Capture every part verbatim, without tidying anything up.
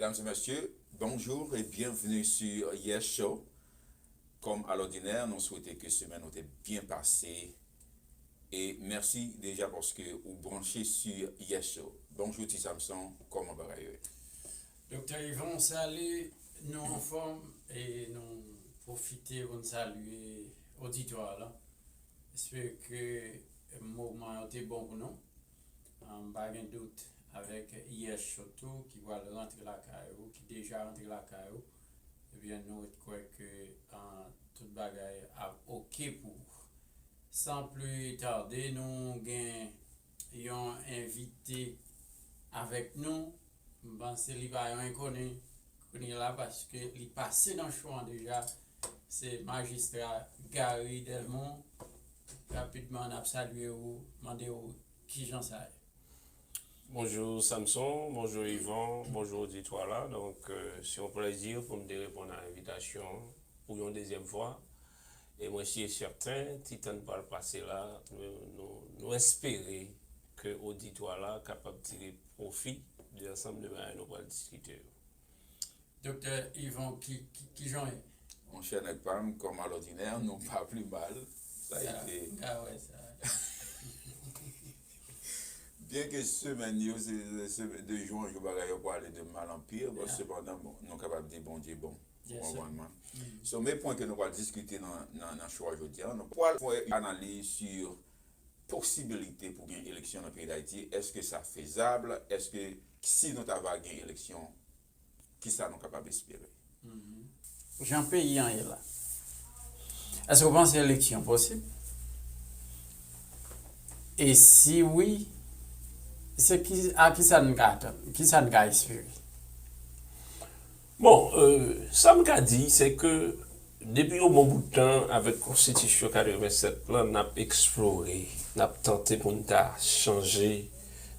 Mesdames et messieurs, bonjour et bienvenue sur Yes Show. Comme à l'ordinaire, nou swete ke semèn ou te byen pase. E mèsi deja paske ou branche sur Yes Show. Bonjou Ti Samson, kòman bagay yo ye? Doktè Yvon, sali, nou anfòm e nou pwofite pou n salye oditwa la. Espere ke moman yo te bon pou nou. Ah, m pa gen dout avèk Yes Show tou ki pral rantre lakay ou, ki deja rantre lakay ou, ebyen nou ret kwè ke ah, tout bagay ap oke pou ou. San pli tade, nou gen yon envite avèk nou. M panse li pa yon enkoni kounye la paske li pase nan show an deja. Se majistra Gary Delmont. Rapidman, n ap salye ou, mande w kijan sa ye. Bonjou Samson, bonjou Yvon, bonjou oditwa la. Donk, euh, se yon plezi pou m te reponn a envitasyon an pou yon dezyèm fwa. E mwen si e sèten, ti tan n pral pase la, nou, nou, nou espere ke oditwa la kapab tire pwofi de ansanm de bagay nou pral diskite yo. Doktè Yvon, ki, ki, kijan w ye? Monchè nèg pa m, kòm alòdinè, nou pa pli mal. Sa a ete. M ka wè sa. Byen ke semèn yo, se, se de jou an jou bagay yo pwale de mal an pi, bon, sepandan, bon, nou kapab di Bondye bon. Yes, sir. Ou konprann mwen? So, men pwen ke nou pral diskite nan, nan, nan show a jodi a, nou pral fè analiz sou posibilite pou gen eleksyon nan peyi Dayiti. Èske sa fezab? Èske si nou ta va gen eleksyon, kisa nou kapab espere? Jan peyi an ye la, èske w panse eleksyon posib? E si wi, se ki, a kisa n ka atann? Kisa n ka espere? Bon, euh, sa m ka di, se ke depi yon bon bout tan, avèk konstitisyon katrevennsèt lan, n ap eksplore, n ap tante pou n ta chanje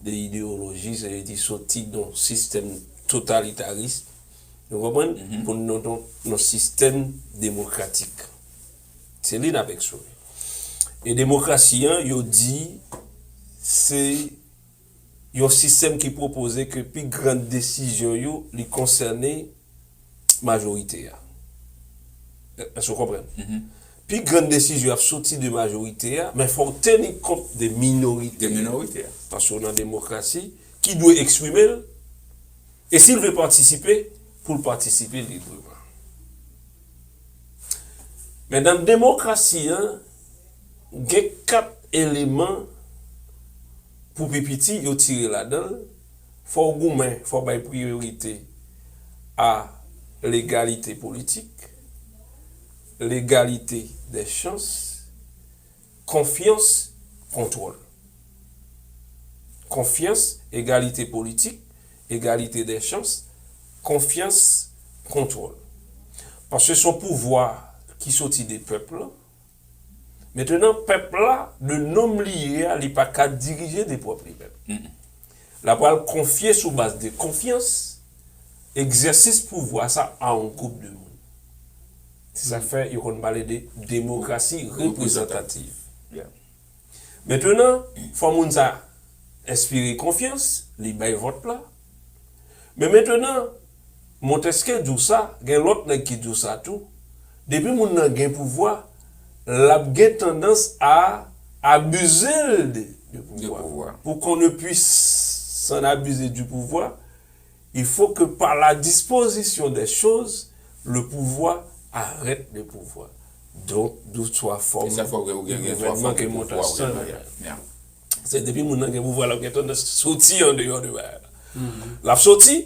de ideyoloji, sa vle di soti nan sistèm totalitaris, nou konprann, pou n nan, nan, nan sistèm demokratik. Se li n ap eksplore. E demokrasi an, yo di, se yon sistèm ki pwopoze ke pi grann desizyon yo, li konsène majorite a. Èske w konprann? Pi grann desizyon ap soti de majorite a, men fò w teni kont de minorite. De minorite a. Paske w nan demokrasi, ki dwe eksprime l, e si l vle patisipe, pou l patisipe libreman. Men nan demokrasi an, gen kat eleman pou pi piti yo tire ladan l, fò w goumen, fò w bay priyorite a legalite politik, legalite dè chans, konfyans, kontwòl. Konfyans, egalite politik, egalite dè chans, konfyans, kontwòl. Paske se yon pouvwa ki soti de pèp la. Mentenan, pèp la, de nonm li ye a, li pa ka dirije de pwòp li menm. L ap pral konfye sou baz de konfyans, egzèsis pouvwa sa a yon gwoup de moun. Se sa k fè yo konn pale de demokrasi reprezantativ. Mentenan, fò moun sa enspire konfyans, li bay vòt la. Men mentenan, Montesquieu di w sa, gen lòt nèg ki di w sa tou. Depi moun nan gen pouvwa, l ap gen tandans a abize l de, de pouvwa. Pour qu'on ne puisse s'en abuser du pouvoir, il faut que par la disposition des choses, le pouvoir arrête le pouvoir. Donk, d'où trois formes de gouvernement que Montesquieu. Se depi moun nan gen pouvwa, l ap gen tandans soti andeyò de bagay la. L ap soti.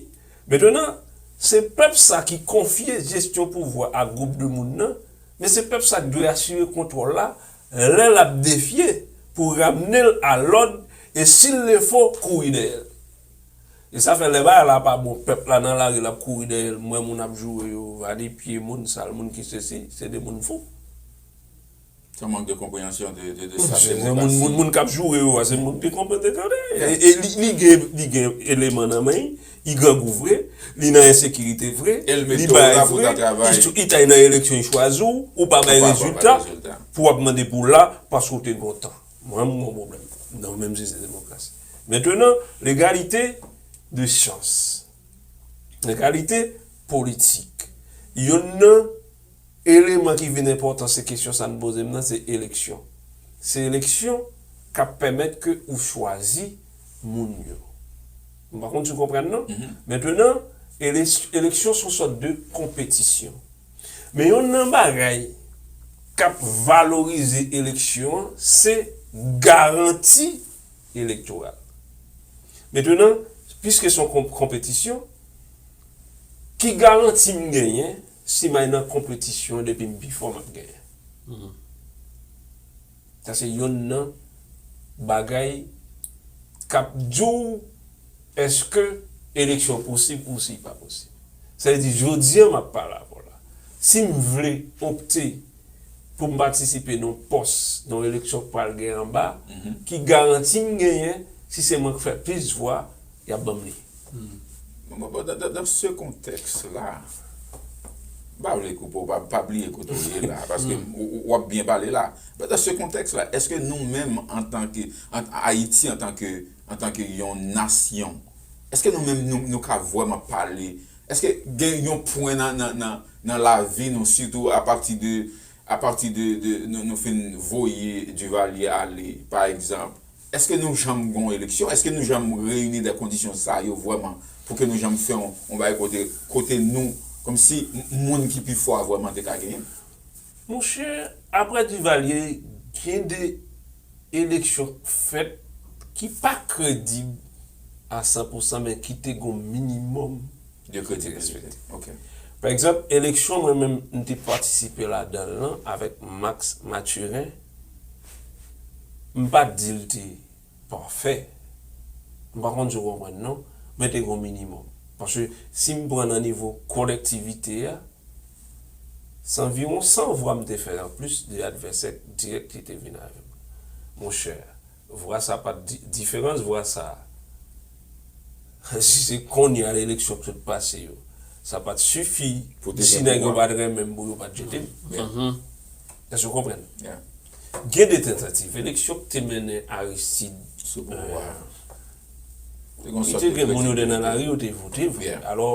Mentenan, se pèp sa ki konfye jesyon pouvwa a gwoup de moun nan, men se pèp sa ki dwe asire kontwòl la, lè l ap defye, pou ramne l a lòd, e si l le fo, kouri dèyè l. E sa fè lè bagay la pa bon, pèp la nan lari l ap kouri dèyè l, m wè moun ap joure yo, va de pye, moun sal, moun ki sesi, se de moun fou. Se yon mank de konpreyansyon de, de, de sa demokrasi. Moun, moun, moun k ap joure yo a, se moun ki konprann de tande. E, e li, li gen, li gen eleman nan men, li grangou vre, li nan ensekirite vre, li bay vre, li, li t al nan eleksyon, li chwazi w, ou pa bay rezilta, pou w ap mande pou w la, paske w te gen yon tan. Mwen, m gon pwoblèm. Non, menm si se demokrasi. Mentenan, legalite de chans. Nan kalite politik, youn nan eleman ki vin enpòtan, se kesyon sa n poze m nan, se eleksyon. Se eleksyon k ap pèmèt ke ou chwazi moun yo. M pa konn si w konprann non. Mentenan, ele- eleksyon se yon sòt de konpetisyon. Men youn nan bagay k ap valorize eleksyon an, se garanti elektoral. Mentenan, piske se yon konpetisyon, ki garanti m genyen si m al nan konpetisyon depi m pi fò m ap genyen? Sa se youn nan bagay k ap di w èske eleksyon posib ou si pa posib. Sa vle di, jodi an m ap pale avè w la. Si m vle opte pou m patisipe nan pòs, nan eleksyon k pral gen anba, ki garanti m genyen si se mwen k fè plis vwa, y ap ban m li? Bon, bon, bon, dans, dans ce contexte-là, m pa vle koupe w, pa, pa bliye kote w ye la, paske w ap byen pale la. Dans ce contexte-là, èske nou menm antanke, an, Ayiti antanke, antanke yon nasyon, èske nou menm nou, nou ka vrèman pale? Èske gen yon pwen nan, nan, nan, nan lavi nou, sitou apati de, apati de, de nou, nou fin voye Duvalier ale, pa egzanp, èske nou janm gen yon eleksyon? Èske nou janm reyini de kondisyon sa yo vrèman pou ke nou janm fè yon, yon bagay kote, kote nou, kòmsi moun ki pi fò a vrèman te ka genyen? Monchè, apre Duvalier, gen de eleksyon k fèt ki pa kredib a san pou san, men ki te gen yon minimòm de kredibilite. Ok. Pa egzanp, eleksyon mwen menm m te patisipe ladan l lan avèk Max Mathurin, m pa t di l te pafè. M pa konn si w konprann non, men te gen yon minimòm. Paske si m pran nan nivo kolektivite a, se anviwon san vwa m te fè anplis de advèsè dirèk ki te vin avè m. Monchè, vwa sa pa t di, diferans vwa sa a, si se kounye a eleksyon k sot pase yo, sa pa t sifi si nèg yo pa t renmen m pou yo pa t jete m. Èske w konprann? Gen de tantativ eleksyon k te mennen Aristide sou pouvwa a. Li te gen moun yo te nan lari, yo te vote vre. Alò,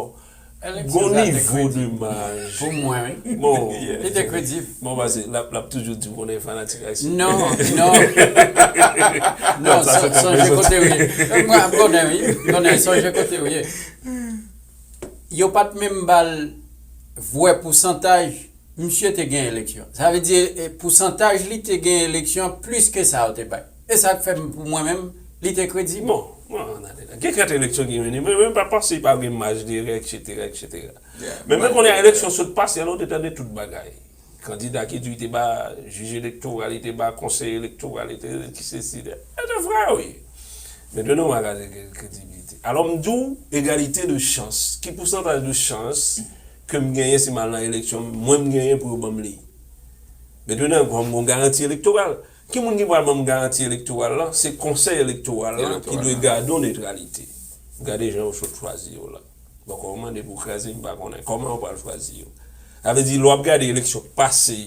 gon nivo de maj. Pou mwen, wi. Bon, Li te kredib. Bon, pase, l ap, l ap toujou di m konnen fanatik Aristide. Non, non. Non, sonje kote w ye. Mwen, m konnen, wi. M konnen, sonje kote w ye. Yo pa t menm ba l vrè pousantaj misye te gen eleksyon. Sa vle di, e, pousantaj li te gen eleksyon plis ke sa yo te bay. E sa k fè m, pou mwen menm, li te kredib. Bon, bon, gen kèk eleksyon ki mennen, men mwen pa panse pa gen maj derè, etsetera, etsetera. Men mwen konnen eleksyon sot pase, alò, ou te tande tout bagay. Kandida ki di li te ba jij elektoral, li te ba konsèy elektoral, li te ki sesi, de. E te vre, wi. Men de non, m a gade gen kredibilite. Alò, m di w, egalite de chans. Ki pousantaj de chans ke m genyen si m al nan eleksyon, mwen m genyen pou yo ban m li? Men de non, m gon garanti elektoral. Ki moun ki pral ban m garanti elektoral la? Se konsèy elektoral la ki dwe gade w netralite. Gade jan yo sot chwazi yo la. Bòkò, ou mande pou kraze, m pa konnen. Kòman yo pral chwazi yo? Sa vle di, lè w ap gade eleksyon k pase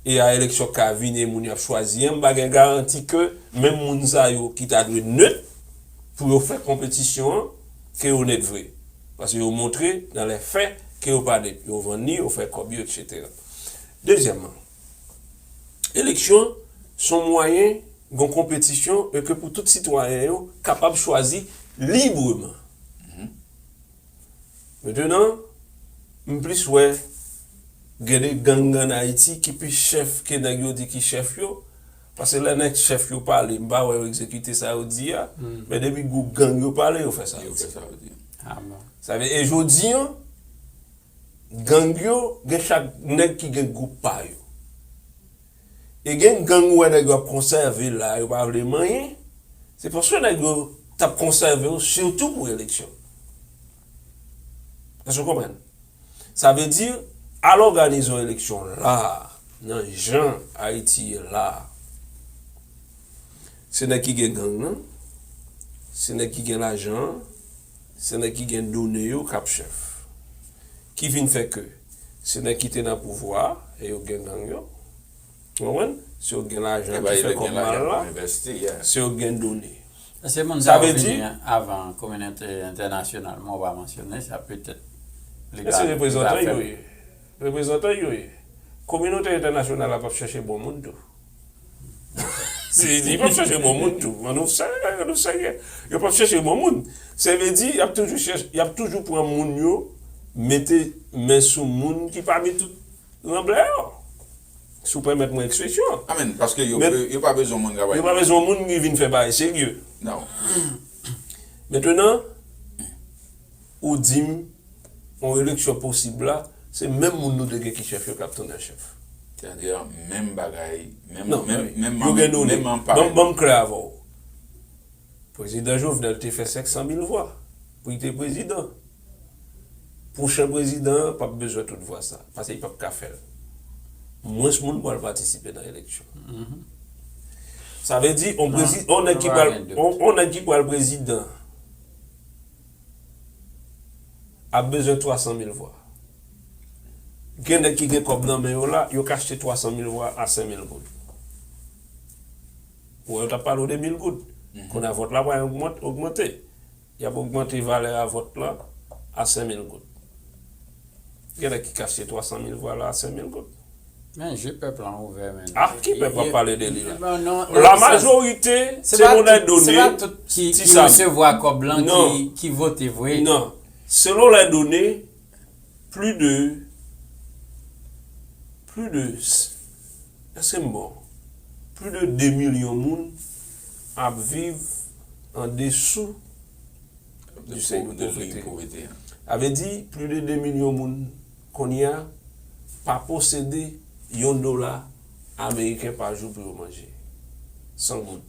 e a eleksyon k ka vini, e moun y ap chwazi an, m pa gen garanti ke menm moun sa yo ki ta dwe nèt pou yo fè konpetisyon an, ke yo nèt vre. Paske yo montre nan lè fè ke yo pa nèt. Yo vann li, yo fè kòb yo, etsetera. Dezyèmman, eleksyon se yon mwayen gen yon konpetisyon e ke pou tout sitwayen yo kapab chwazi libreman. Mentenan, m plis wè gen de gang ann Ayiti ki pi chèf ke nèg yo di ki chèf yo, paske lè nèg chèf yo pale, m pa wè yo egzekite sa yo di a, men depi gwoup gang yo pale, yo fè sa yo di. Sa vle, e jodi an, gang yo, gen chak nèg ki gen gwoup pa yo. E gen gang ou wè nèg yo ap konsève la, yo pa vle manyen, se paske nèg yo t ap konsève yo sitou pou eleksyon. Èske w konprann? Sa vle di, al òganize yon eleksyon la, nan jan Ayiti ye la, se nèg ki gen gang nan, se nèg ki gen lajan an, se nèg ki gen done yo k ap chèf. Ki vin fè ke se nèg ki te nan pouvwa a, e yo gen gang yo. Ou konprann? Se yo k gen lajan ki fè kòb mal la, se yo k gen done. Èske moun Sa sa yo vle di- vini avan kominote entènasyonal? Mwen pa mansyone sa, petèt. Li Men se ka, li ka reprezantan fè yo ye. Reprezantan yo ye. Kominote entènasyonal la p ap chèche bon moun tou. Si, li p ap chèche bon moun tou. Ann nou serye, ann nou serye. Yo p ap chèche bon moun. Sa vle di, y ap toujou chèche, y ap toujou pran moun yo, mete men sou moun ki pami tout ranblè yo. Si w pèmèt mwen ekspresyon an. Amen, paske yo, Men- yo, yo pa bezwen moun k ap Yo pa bezwen moun ki vin fè bagay serye. Non. Mentnan, ou di m, yon eleksyon posib la, se menm moun nou te gen ki chèf yo k ap tounen chèf. Sètadi, menm bagay, menm, Non, menm, menm, yo gen menm, done. menm Ban anpare. Ban m klè avè w. Prezidan Jovenel te fè senk san mil vwa pou li te prezidan. Pwochen prezidan an p ap bezwen tout vwa sa, paske li p ap ka fè l. Mwens moun pral patisipe nan eleksyon. Sa vle di, on, prezi, on nèg ki pral, on, on nèg ki pral prezidan ap bezwen twa san mil vwa. Gen nèg ki gen kòb nan men yo la, yo ka achte twa san mil vwa a senk mil goud. Ou wè, yo t ap pale w de mil goud. Kounye a vòt la pral ogmante, ogmante. Y ap ogmante valè a vòt la a senk mil goud. Gen nèg ki ka achte twa san mil vwa la a senk mil goud. Men je pèp lan ouvè, men. Ah, ki pèp w ap pale de li la? Non, non, La majorité, selon les données, se pa tout ki, ti ki sa. Resevwa kòb lan Non. ki, ki vote vre. Non. Selon les données, plus de, plus de, èske m bon? Plus de de milyon moun ap viv an desou du seuil de pauvreté. Sa vle di, plus de de milyon moun kounye a pa posede yon dola ameriken pa jou pou yo manje. San goud.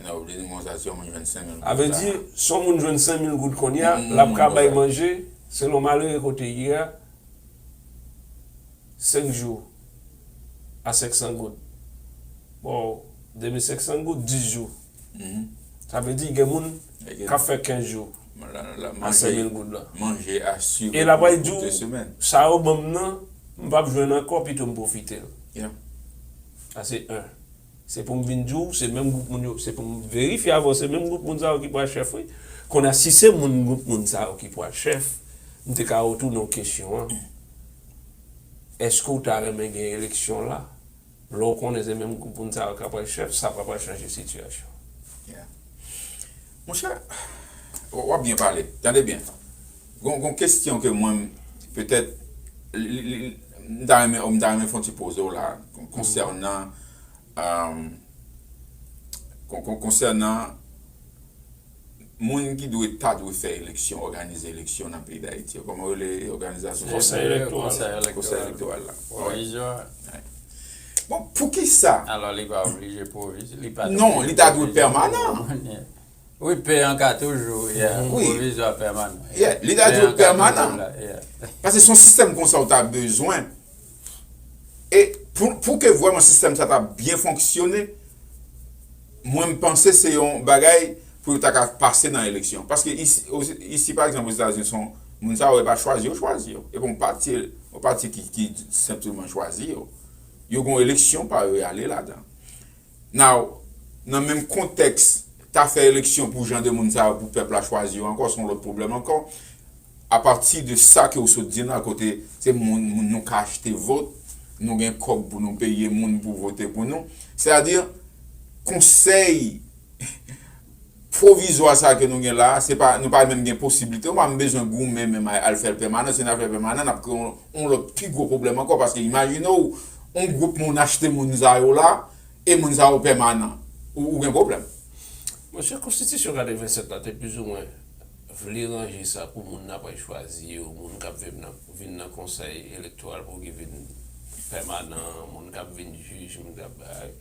Nan oubli konsa, si yon moun jwenn senk mil A vle di, si yon moun jwenn senk mil goud kounye a, l ap ka bay manje, selon malere kote ye a, senk jou a senk san goud. Bon, de mil senk san goud, dis jou. Sa vle di, gen moun k ap fè kenz jou a senk mil goud la. Manje asire. E l ap di w, sa yo ban m nan, m p ap jwenn ankò, pito m pwofite l. Sa se en. Se pou m vin di w, se menm gwoup moun yo, se pou m verifye avè w, se menm gwoup moun sa yo ki pral chèf, wi. Kounye a, si se moun, gwoup moun sa yo ki pral chèf, m te ka retounen w kesyon an. Èske w ta renmen gen eleksyon la? Lè w konnen se menm gwoup moun sa yo k ap pral chèf, sa pa pral chanje sitiyasyon. Monchè, w ap byen pale. Tande byen. Gon, gon kesyon ke mwen, petèt, m ta renmen, m ta renmen fè yon ti poze w la, konsènan, konsènan moun ki dwe, ta dwe fè eleksyon, òganize eleksyon nan peyi Dayiti. Kòman yo rele òganizasyon sa? Konsèy Elektoral. Konsèy Elektoral la. Pwovizwa. Bon, poukisa? Alò, li pa oblije pwovizwa, li pa. Non, li ta dwe pèmanan. Wi, pè an ka toujou, yeah, Wi. Pwovizwa, pèmanan. Yeah, li ta dwe pèmanan. Paske se yon sistèm konsa ou ta bezwen. E pou, pou ke vrèman sistèm sa ta byen fonksyone, mwen m panse se yon bagay pou yo ta ka pase nan eleksyon. Paske isi, isi pa egzanp, Ozetazini, se yon moun sa yo, e pa chwazi yo chwazi yo. E pa yon pati, yon pati ki, ki senpleman chwazi yo. Yo gen yon eleksyon pa yo, y ale ladan. Now, nan menm kontèks, ta fè eleksyon pou jan de moun sa yo, pou pèp la chwazi yo ankò, se yon lòt pwoblèm ankò. Apati de sa ke ou sot di la, kote se moun, moun nou ka achte vòt, nou gen kòb pou nou peye moun pou vote pou nou. Sètadi, konsèy pwovizwa sa ke nou gen la, se pa, nou pa menm gen posiblite, nou pa menm bezwen goumen menm al, al fè l pèmanan, si n al fè l pèmanan, n ap kreye yon, yon lòt pi gwo pwoblèm ankò, paske imajine w, yon gwoup moun achte moun sa yo la, e moun sa yo pèmanan, ou, ou gen pwoblèm. Monchè, konstitisyon katrevennsèt la te plizoumwen vle ranje sa pou moun n ap al chwazi yo, moun k ap vin nan, vin nan konsèy elektoral pou ki vin pèmanan, moun k ap vin jij, moun k ap bagay.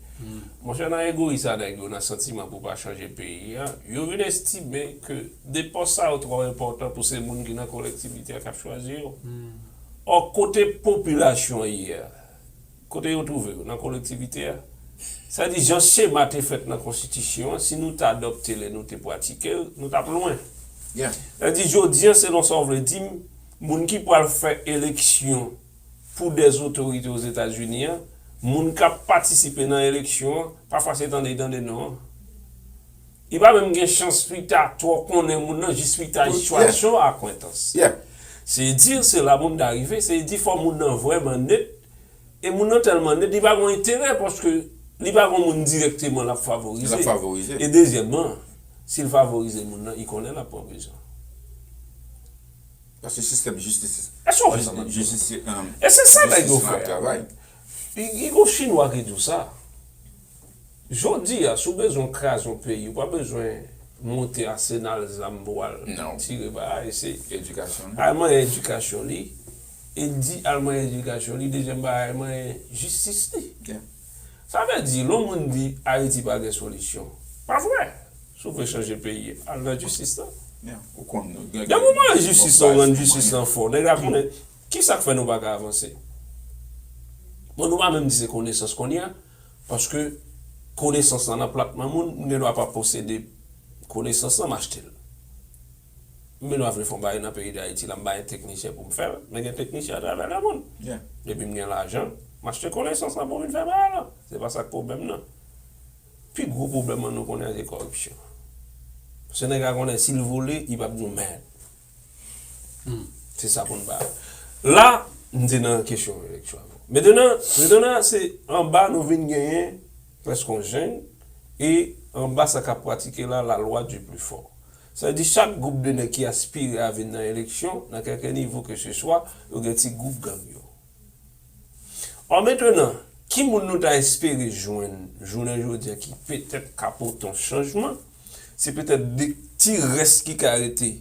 Monchè, nan egoyi sa nèg yo, nan santiman pou pa chanje peyi a, yo vin estime ke de pòs sa yo twò enpòtan pou se moun ki nan kolektivite a k ap chwazi yo. Ò, kote popilasyon an ye a, kote yo twouve yo? Nan kolektivite a. Sa di, jan chema te fèt nan konstitisyon an, si nou te adopte l e nou te pratike l, nou t ap lwen. Sa di, jodi a, selon sa w vle di m, moun ki pral fè eleksyon pou dè otorite Ozetazini an, moun k ap patisipe nan eleksyon an, pafwa se tande, tande non an. Li pa menm gen chans pita twò konnen moun nan, jis pita sitiyasyon akwentans. Se di se la moun nan rive, se di fò moun nan vrèman net, e moun nan tèlman net, li pa gen enterè paske li pa gen moun dirèkteman l ap favorize. E dezyèmman, si l favorize moun nan, li konnen l ap pran prizon. Paske sistèm jistis, Èske w wè sa m ap di w? E se sa nèg yo fè a. Li, li gon chinwa ki di w sa. Jodi a, si w bezwen kraze yon peyi, ou pa bezwen monte asenal zam pou w al tire bagay. Se al manyen edikasyon li, e di al manyen edikasyon li, dezyèm bagay, al manyen jistis li. Sa vle di, lè yon moun di Ayiti pa gen solisyon, pa vre. Si w vle chanje peyi, al nan jistis la. Depi w manyen jistis la, w rann jistis lan fò, nèg la konnen. Kisa k fè nou pa ka avanse? Bon, nou pa menm di se konesans kounye a, paske konesans lan nan plat men moun, m gen dwa pa posede konesans lan, m achte l. M gen dwa vle fè yon bagay nan peyi Dayiti la, m bay yon teknisyen pou m fè l, men gen teknisyen atravè lemonn. Depi m gen lajan, m achte konesans lan pou m vin fè bagay la. Se pa sa k pwoblèm nan. Pi gwo pwoblèm nan nou konnen an se kòripsyon. Paske nèg la konnen si l vole, li p ap di w mèd. Se sa pou n ba. La, m te nan kesyon eleksyon avan. Mentnan, mentnan se anba nou vin genyen prèske yon jeng, e anba sa k ap pratike la, la loi du plus fort. Sa vle di chak gwoup de nèg ki aspire a vin nan eleksyon, nan kèlke nivo ke se swa, yo gen ti gwoup gang yo. Ò, mentnan, ki moun nou ta espere jwenn jounen jodi a ki petèt ka pote yon chanjman? Se petèt de ti rès ki ka rete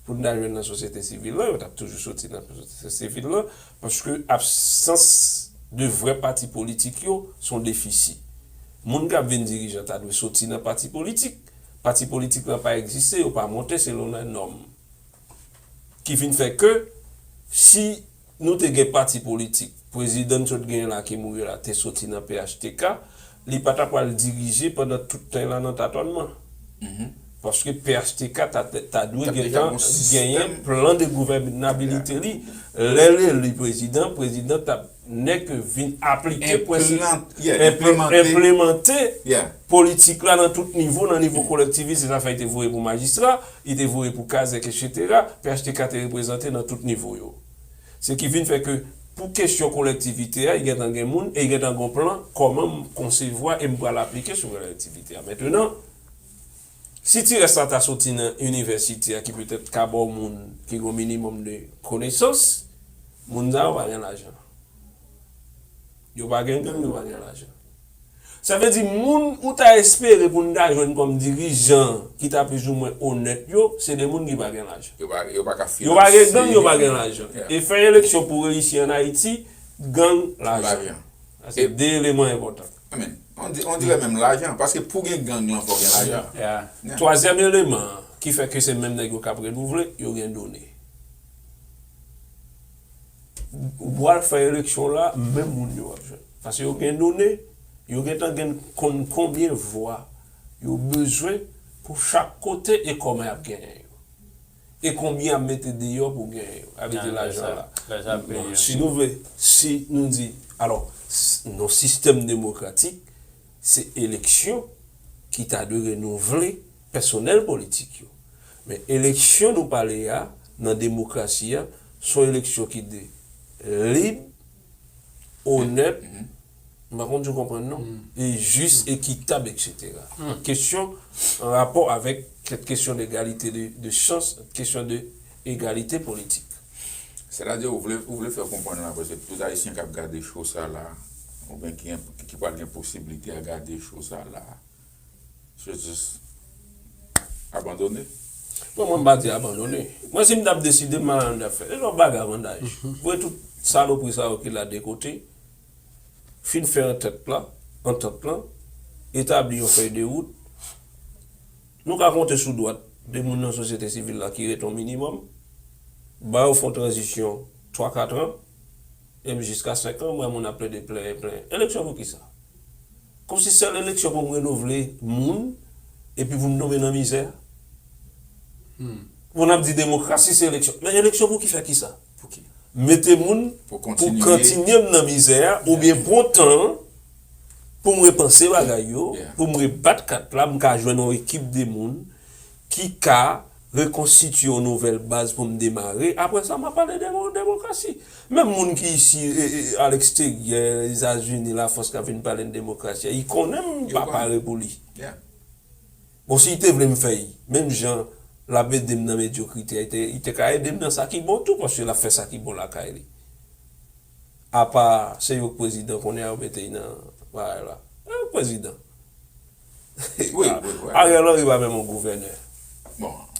pou n ta jwenn nan sosyete sivil lan, yo t ap toujou soti nan sosyete sivil lan, paske absans de vrè pati politik yo se yon defisi. Moun k ap vin dirijan ta dwe soti nan pati politik. Pati politik lan pa egziste, yo pa monte selon lè nòm. Ki vin fè ke si nou te gen pati politik, prezidan n sot genyen la ki mouri la te soti nan P H T K, li pa ta pral dirije pandan tout tan la nan tatònman. Paske P H T K ta, ta dwe gentan genyen plan de gouvènabilite li. Lè l eli prezidan, prezidan t ap nèk vin aplike prensip, enplimante politik la nan tout nivo, nan nivo kolektivis, se sa fè li te voye pou majistra, li te voye pou kazèk, etsetera. P H T K te reprezante nan tout nivo yo. Se ki vin fè ke pou kesyon kolektivite a, li gentan gen moun e li gentan gon plan kòman m konsevwa e m pral aplike sou kolektivite a. Mentnan, si ti rès la ta soti nan inivèsite a ki petèt ka ba w moun ki gon minimòm de konesans, moun sa yo pa gen lajan. Yo pa gen gang, yo pa gen lajan. Sa vle di moun ou ta espere pou n ta jwenn kòm dirijan ki ta plizoumwen onèt yo, se de moun ki pa gen lajan. Yo pa, yo pa ka finanse. Yo pa gen gang, yo pa gen lajan. E fè eleksyon pou reyisi ann Ayiti, gang, lajan. Sa se de eleman enpòtan. Amen. On di, on dirè menm lajan, paske pou gen gang lan, fò gen lajan. Twazyèm eleman ki fè ke se menm nèg yo k ap renouvle, yo gen done. Ou pral fè eleksyon la, menm moun yo w ap jwenn. Paske yo gen done, yo gentan gen konn konbyen vwa yo bezwen pou chak kote e kòman y ap genyen yo. E konbyen y ap mete deyò pou genyen yo. Sa vle di lajan la. Si nou vle, si nou di, alò, nan sistèm demokratik, se eleksyon ki ta dwe renouvle pèsonèl politik yo. Men eleksyon nou pale a, nan demokrasi a, se yon eleksyon ki de lib, onèt, m pa konn si w konprann non, e jis, ekitab, etsetera. Kesyon an rapò avèk kèk kesyon de egalite de, de chans, kesyon de egalite politik. Sètadi ou vle, ou vle fè konprann la, paske tout Ayisyen k ap gade show sa la, oubyen ki, ki pral gen posiblite a gade show sa la, se jis abandone? Bon, mwen m pa di abandone. Mwen, si m t ap deside, m pa nan dafè. E lòt bagay avantaj. Voye tout salopri sa yo ki la de kote, fin fè antant la, antant lan, etabli yon fèy de wout. Nou ka konte sou dwat de moun nan sosyete sivil la ki rete yon minimòm, ba yo fè yon tranzisyon twa kat an, epi jiska senk an, m wè moun ap plede plenyen, plenyen. Eleksyon pou kisa? Kòmsi sèl eleksyon pou m renouvle moun, epi pou m tonbe nan mizè? Pou n ap di demokrasi se eleksyon. Men eleksyon pou ki fè kisa? Pou ki? Mete moun pou kontinye m nan mizè a, oubyen pran tan an, Pou m repanse bagay yo, pou m rebat kat la, m ka jwenn yon ekip de moun ki ka rekonstitye yon nouvèl baz pou m demare. Apre sa, m a pale de demokrasi. Menm moun ki isi, e, e, aleksteryè, Etazini, Lafrans, k ap vin pale de demokrasi a, li konnen m pa pare pou li. Bon, si li te vle m fè l, menm jan l ap ede m nan medyokrite a, li te, li te ka ede m nan sa ki bon tou, paske l ap fè sa ki bon lakay li. Apa se yo k prezidan kounye a, yo mete l nan bagay la. Yo k prezidan. Ariel Henry pa menm yon gouvènè.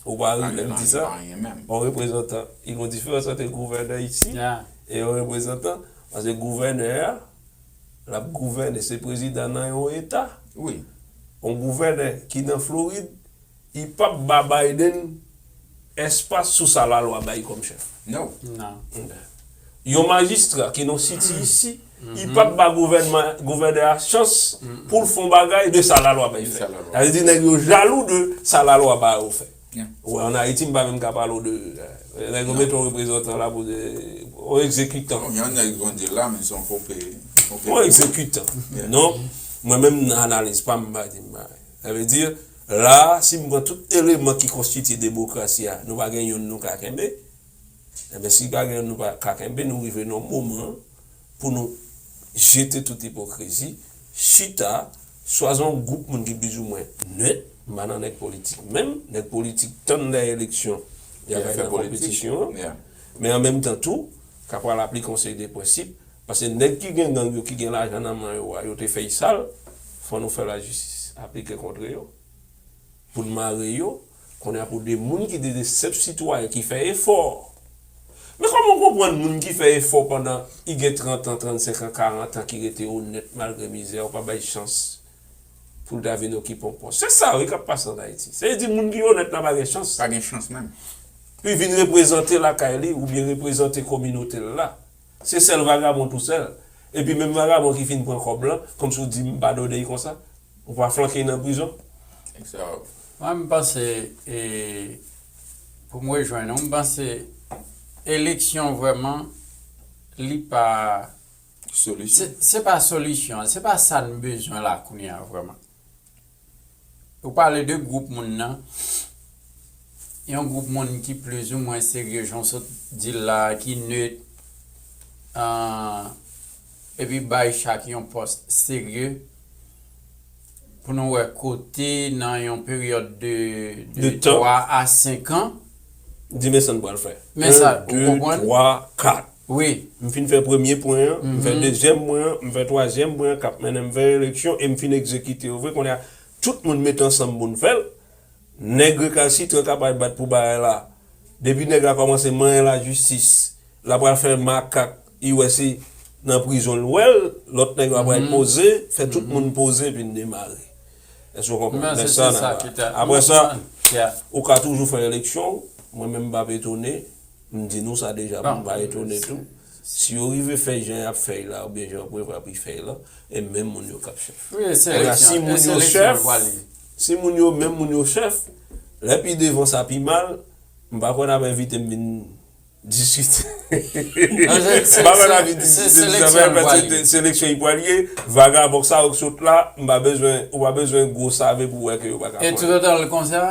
Ou pa ri lè m di sa? Yon reprezantan. Li gen yon diferans ant gouvènè isi e yon reprezantan. Paske gouvènè a, l ap gouvène, se prezidan nan yon eta. Yon gouvènè ki nan Florid, li p ap ba Biden espas sou sa lalwa bay kòm chèf. Yon majistra ki nan City isi, li p ap ba gouvènman, gouvènè a chans pou l fè yon bagay de sa lalwa bay fè. Sa vle di nèg yo jalou de sa lalwa ba yo fè. Ou wè, ann Ayiti, m pa menm ka pale w de, nèg yo mete yon reprezantan la pou, yon egzekitan. Yon nèg grandi la, men se yon kope. Yon egzekitan. Non, mwen menm nan analiz pa m, m pa di m bagay. Sa vle di, la, si m pran tout eleman ki konstitye demokrasi a, nou pa gen youn nou ka kenbe. Enben, si pa gen youn nou pa ka kenbe, nou rive nan yon moman pou nou jete tout ipokrizi, chita, chwazi yon gwoup moun ki plizoumwen net, m pa nan nèg politik menm, nèg politik tann lè eleksyon, y ap al nan konpetisyon an, men an menm tan tou, ka pral aplike yon seri de prensip, paske nèg ki gen gang yo, ki gen lajan nan men yo a, yo te fè l sal, fò nou fè lajistis aplike kont yo. Pou n mare yo, kounye a pou de moun ki te de senp sitwayen ki fè efò. Men kòman w konprann moun ki fè efò pandan li gen trant an, trannsenk an, karant an, ki rete onèt malgre mizè, ou pa bay chans pou l ta vin okipe yon pòs? Se sa wi k ap pase ann Ayiti. Se vle di moun ki onèt la pa gen chans. Pa gen chans menm. Pou l vin reprezante lakay li oubyen reprezante kominote l la. Se sèl vagabon tousèl. Epi menm vagabon ki fin pran kòb lan, kòmsi w di m padone l konsa. Ou pa flanke l nan prizon? Mwen, m panse, e, pou m rejwenn ou, m panse eleksyon vrèman, li pa, se, se pa solisyon an, se pa sa n bezwen la kounye a vrèman. Ou pale de gwoup moun nan, yon gwoup moun ki plizoumwen serye, jan w sot di l la, ki net, ah, epi bay chak yon pòs serye, pou nou wè kote nan yon peryòd de, de twa a senk an. Di men sa n pral fè. Men sa, ou konprann? En, de, twa, kat. Wi. M fin fè premye pwen an, m fè dezyèm pwen an, m fè twazyèm pwen an, k ap mennen m vè eleksyon, e m fin egzekite yo vre. Kounye a, tout moun mete ansanm pou n fè l. Nèg rekalsitran k ap al bat pou bagay la. Depi nèg la kòmanse manyen lajistis, l ap al fè makak, li wè se nan prizon l wè l, lòt nèg yo ap al poze, fè tout moun poze epi n demare. Èske w konprann? Men sa, apre sa, ou ka toujou fè eleksyon, mwen menm m p ap etone, m di nou sa deja pou m pa etone tou. Si yo rive fè jan y ap fè l la, oubyen jan yo prevwa pou y fè l la, e menm moun yo k ap chèf. Kounye a, si moun yo chèf, si moun yo, menm moun yo chèf, lè pi devan sa pi mal, m pa kwè n ap envite m vin diskite. M pa kwè n ap vin diskite de zafè, paske se eleksyon y pral ye, vagabon sa yo k sot la, m pa bezwen, ou pa bezwen gwo save pou wè ke yo pa ka pran. E toutotan l konsa,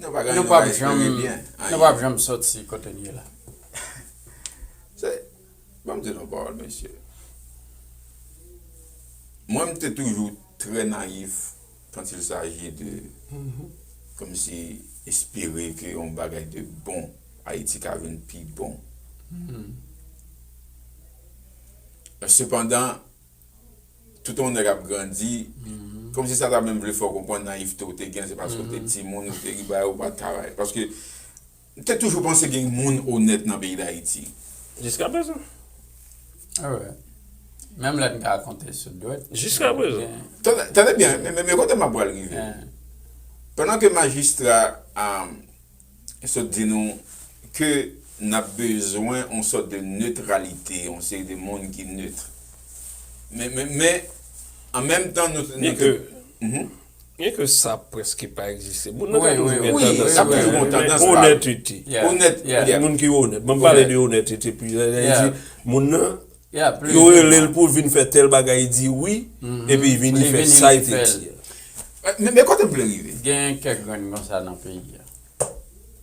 nou p ap janm, nou p ap janm soti kote n ye la. Se, ban m di nou yon pawòl, mesye. Mwen, m te toujou trè nayif quand il s'agit de, kòmsi, espere ke yon bagay de bon, Ayiti ka vin pi bon. Sepandan, tout yon nèg ap grandi, kòmsi sa ta menm vle fè w konprann nayivte w te gen, se paske w te timoun, ou te ri bagay, ou pa t ka bay. Paske, m te toujou panse gen moun onèt nan peyi Dayiti. Jiskaprezan. Ah ouais. Menm lè n ka konte sou dwèt. Jiskaprezan. Tande, tande byen, men, men, men kote m ap pral rive. Pandan ke majistra, ah, sot di nou ke n ap bezwen yon sòt de netralite, yon seri de moun ki net. Men, men, men, an menm tan, nou, nou te, mhm. Byen ke sa prèske pa egziste. Moun nan ka toujou gen tandans la, men onètete. Onèt, moun ki onèt. Ban m pale de onètete, pi, sa vle di, moun nan, Yo rele l pou vin fè tèl bagay, li di wi, epi li vini fè sa li te di a. Men kote m vle rive? Gen kèk grenn konsa nan peyi a.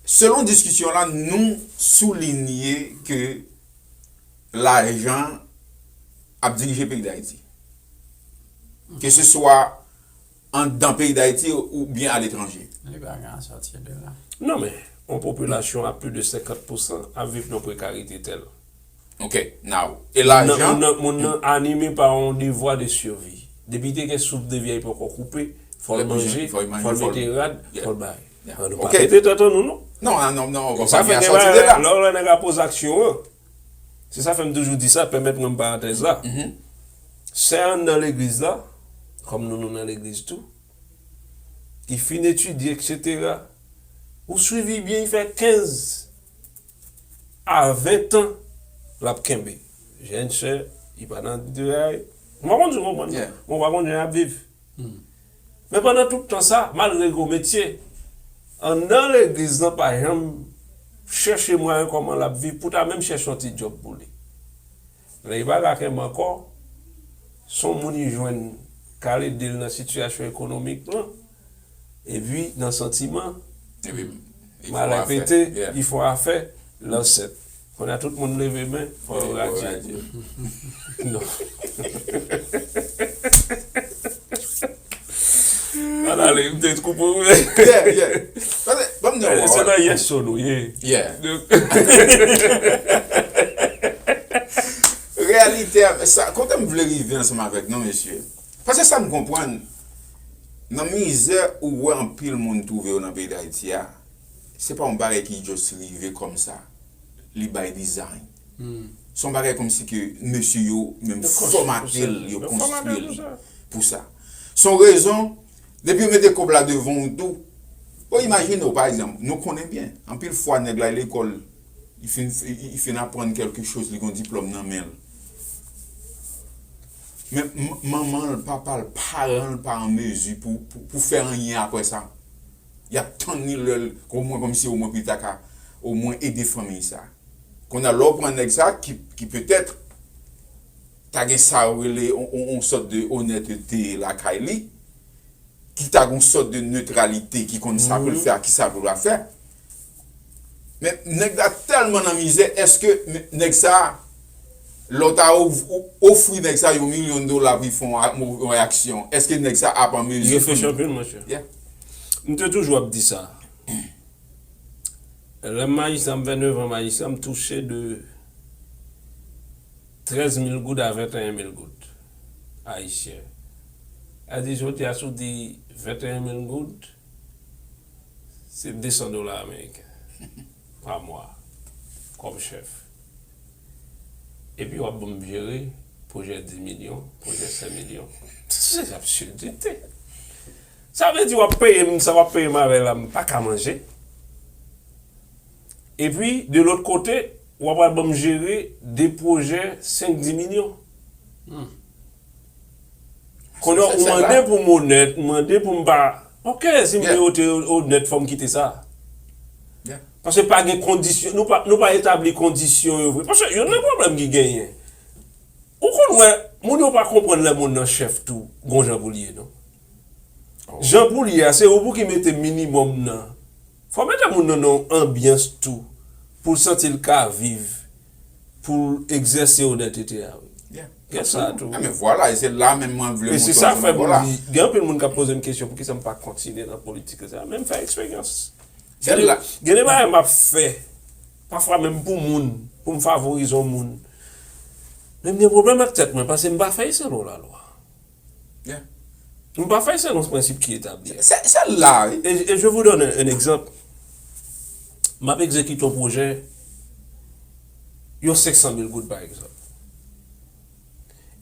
Selon diskisyon la, nou soulinye ke lajan ap dirije peyi Dayiti. Ke se swa anndan peyi Dayiti oubyen aletranje. Li pa gen sòti de la. Non, men, yon popilasyon a plis de senkant pousan ap viv nan prekarite tèl. Ok, now. E lajan. Moun nan anime pa yon devwa de sivi. Depi te gen souf de vi a li poko koupe, fò l manje, fò l mete rad, fò l bay. Nou pa pete tèt an nou, non. Non, non, non. Sa fè gen bagay, lè w wè nèg la poze aksyon an. Se sa fè m toujou di sa, pèmèt mwen m parantèz la. Sè anndan legliz la, kòm nou nou nan legliz tou, ki fin etidye, etsetera, ou swiv li byen, li fè kenz a ven tan l ap kenbe. Jèn sè, li pa nan de ay. Mwen pa konn si w konprann, mwen pa konn jan y ap viv. Men pandan tout tan sa, malgre gwo metye, anndan legliz lan pa janm chèche mwayen kòman l ap viv, pou ta menm chèche yon ti djòb pou li. Lè li pa ka kenbe ankò, se yon moun li jwenn k al ede l nan sitiyasyon ekonomik lan, epi nan santiman, malè pete, li fè afè, lansèt. Kounye a tout moun leve men, fò yo radye. Non. Ann ale, m te koupe w. Yeah, yeah. Pase, ban m di w. Se nan yes so nou ye. Yeah. Reyalite a, sa, kote m vle rive ansanm avèk nou, mesye. Paske sa m konprann, nan mizè ou wè anpil moun twouve yo nan peyi Dayiti a, se pa yon bagay ki just rive kòmsa. Li by design. Se yon bagay kòmsi ke mesye yo menm fòmate l, yo konstwi li pou sa. Se yon rezon, depi yo mete kòb la devan w tou, bon, imajine w, pa egzanp, nou konnen byen, anpil fwa nèg la lekòl, li fin, li fin aprann kèlke choz, li gen yon diplòm nan men l. Men manman l, papa l, paran l pa an mezi pou, pou, pou fè anyen apre sa. Y ap tann li lè l, omwen kòmsi omwen pou li ta ka omwen ede fanmi sa. Kounye a, lè w pran nèg sa ki, ki petèt ta gen sa yo rele yon, yon, yon sòt de onètete lakay li, ki ta gen yon sòt de netralite ki konn sa pou l fè ak ki sa pou l pa fè. Men nèg la tèlman nan mizè, èske nèg sa, lè w ta ofri nèg sa yon milyon dola pou l fè yon aksyon, èske nèg sa ap an mezi pou l? Li reflechi anpil, monchè. M te toujou ap di sa. Lè m majistra, m vennèf an majistra, m touche de trèz mil goud a venteyen mil goud ayisyen. Sa di, jodi a, si w di venteyen mil goud, se de san dola ameriken pa mwa kòm chèf. Epi w ap ban m jere pwojè dis milyon, pwojè senk milyon. Se absidite. Sa vle di w ap peye m, sa w ap peye m avè la, m pa ka manje. Epi, de lòt kote, w ap al ban m jere de pwojè senk, dis milyon. Kounye a, ou mande pou m onèt, ou mande pou m pa. Ok, si m te onèt, fò m kite sa. Paske pa gen kondisyon, nou pa, nou pa etabli kondisyon yo vre. Paske youn nan pwoblèm ki genyen, ou konn wè, moun yo pa konprann lè moun nan chèf tou, gon jan pou l ye, non. Jan pou l ye a, se ou pou ki mete minimòm nan. Fò mete moun nan nan yon anbyans tou, pou l santi l ka viv, pou l egzèse onètete a, wi. Gen sa tou. Men vwala, e se la menm mwen vle monte ansanm avè w la. Gen anpil moun k ap poze m kesyon, poukisa m pa kontinye nan politik, etsetera. Men m fè eksperyans. Gen de bagay m ap fè, pafwa menm pou moun, pou m favorize yon moun. Men m gen pwoblèm ak tèt mwen, paske m pa fè l selon lalwa. M pa fè l selon prensip ki etabli a. Se la, wi. Et, et je vous donne un, un exemple. M ap egzekite yon pwojè, yon senk san mil goud, pa egzanp.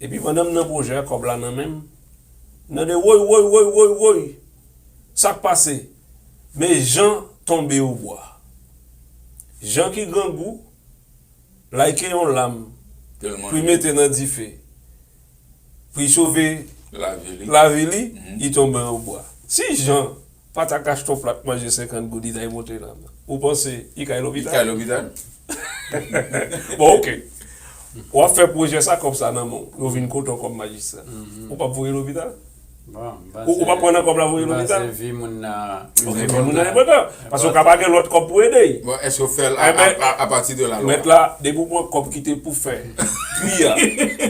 Epi pandan m nan pwojè a, kòb la nan men m, m tande woy, woy, woy, woy, woy. Sa k pase? Men Jan tonbe obwa. Jan ki grangou, layke yon lam pou l mete nan dife, pou l sove lavi li, li tonbe obwa. Si Jan pa t ak achte yon plat manje senkant goud, li t al monte lam nan, ou panse li kay lopital? Li kay lopital. Bon, ok. W ap fè pwojè sa, kòb sa nan men w. Yo vin kote w kòm majistra. Ou p ap voye lopital? Bon, Ou ou p ap pran nan kòb la voye lopital? Vi moun nan. Ok, men moun nan enpòtan. Paske w ka pa gen lòt kòb pou ede. Bon, èske w fè l a, Enben, a, a, a pati de la lwa? Mèt la, depi w pran kòb ki te pou fè pri a,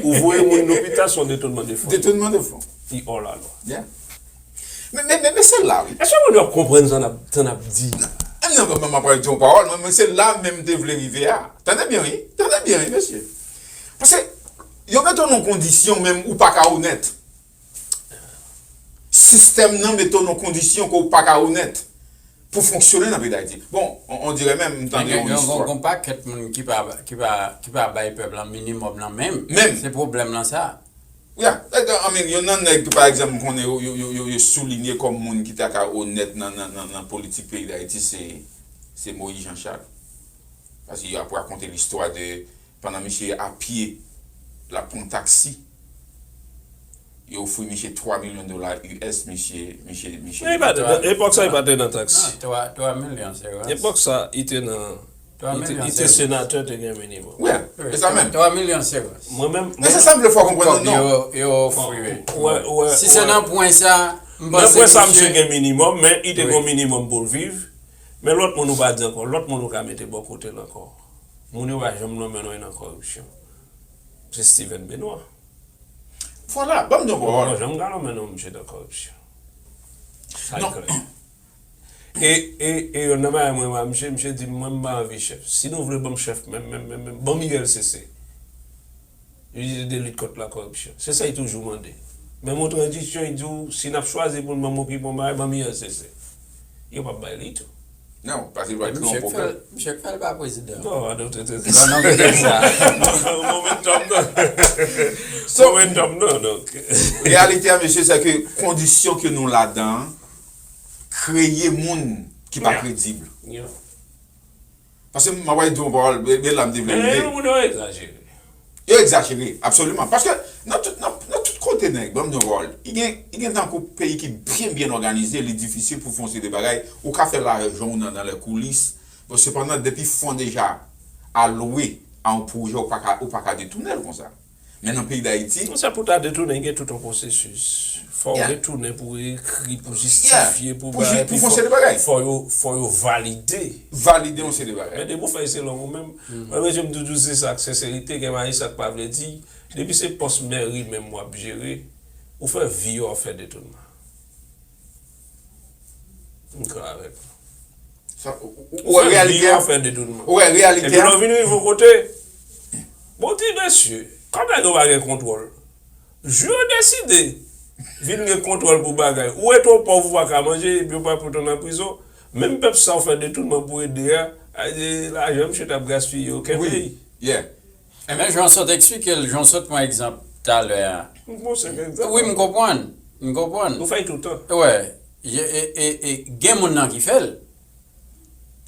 ou voye moun lopital, se yon detounman de fon. Detounman de fon. Li hors la lwa. Yeah. Men, men, men, men se la, wi. Èske moun yo ap konprann sa n ap, sa n ap di la? Non, non, non, mwen pral di yon pawòl, mwen, mwen se la menm te vle rive a. Tande byen, wi. Tande byen, wi, mesye. Paske yo mete w nan kondisyon menm ou pa ka onèt. Sistèm nan mete w nan kondisyon ke w pa ka onèt pou fonksyone nan peyi Dayiti. Bon, on, on dirait menm m tande yon istwa. Gon pakèt moun ki pa, ki pa, ki pa bay pèp la minimòm nan menm. Menm. Se pwoblèm lan sa. Yeah, I mean, yon nan nèg, pa egzanp, m konnen yo, yo, yo, yo, yo soulinye kòm moun ki ta ka onèt nan, nan, nan, nan politik peyi Dayiti, se, se Moïse Jean Charles. Paske y ap rakonte listwa de, pandan misye apye, l ap pran taksi, yo ofri misye twa milyon dola U S, misye, misye, misye. Epòk sa, li pa te nan taksi. Twa milyon, se vre. Epòk sa, li te nan. Li te senatè, te gen minimòm. Wi, se sa menm. Twa milyon, se vre. Mwen menm. Men se sa m vle fè w konprann, non? Yo ofri. Si se nan pwen sa, m panse sa, misye gen minimòm, men li te gen minimòm pou l viv. Men lòt moun ou pa di ankò, lòt moun ou ka mete bò kote l ankò. Moun yo pa janm nonmen non nan kòripsyon. Se Steven Benoît. Vwala, ban m di yon pawòl. Bon, janm ka nonmen non misye nan kòripsyon. Sa klè. E, e, e yon nan bagay mwen, mwen, misye, misye di m, mwen, m pa anvi chèf. Si nou vle ban m chèf, menm, menm, menm, menm, ban m U L C C. Unité de lutte contre la corruption. Se sa li toujou mande. Menm yon tranzisyon, li di w, si n ap chwazi pou n ban m okipe yon bagay, ban m U L C C. Yo p ap bay li tou. Non, paske l va kreye yon pwoblèm. Misye k fè l pa prezidan. Non, non, non, non. Non, non, se sa. Momentum nan. Momentum nan, donk. Reyalite a, mesye, se ke kondisyon ke nou ladan an kreye moun ki pa kredib. Paske m ap di yon pawòl, men la m te vle rive. Moun yo egzajere. Yo egzajere, absoliman. Paske nan tout, nan, nan tout kote, nèg, ban m di yon pawòl, li gen, li gen tankou peyi ki byen, byen òganize, li difisil pou fè yon seri de bagay. Ou ka fè lajan w nan, nan lè koulis, men sepandan, depi fon deja alwe a yon pwojè, ou pa ka, ou pa ka detounen l konsa. Men nan peyi Dayiti. Konsa pou ta detounen, gen tout yon pwosesis. Fò w retounen pou ekri, pou jistifye, pou bagay, pou fè yon seri de bagay. Fò yo, fò yo valide. Valide yon seri de bagay. Men depi w fè selon ou menm, mwen, mesye, m toujou di se sa ak senserite, gen majistra k pa vle di, depi se pòs mèri menm w ap jere, ou fè vi w ap fè detounman. M klè avèk ou. Ou wè reyalite a? Ou wè reyalite a? Epi lè w vin rive yon kote, bon, ti mesye, kòm nèg yo pa gen kontwòl, jou yo deside vin gen kontwòl pou bagay, ou rete w pòv, ou pa ka manje, epi yo pral pote w nan prizon, menm pèp sa w fè detounman pou ede a, a, e, lajan misye t ap gaspiye yo, kenbe l. Yeah. Men jan w sot eksplike l, jan w sot pran egzanp talè a. M pran senk egzanp. Wi, m konprann. M konprann. Nou fè l toutan. Wè. E, e, e, e, gen moun nan ki fè l.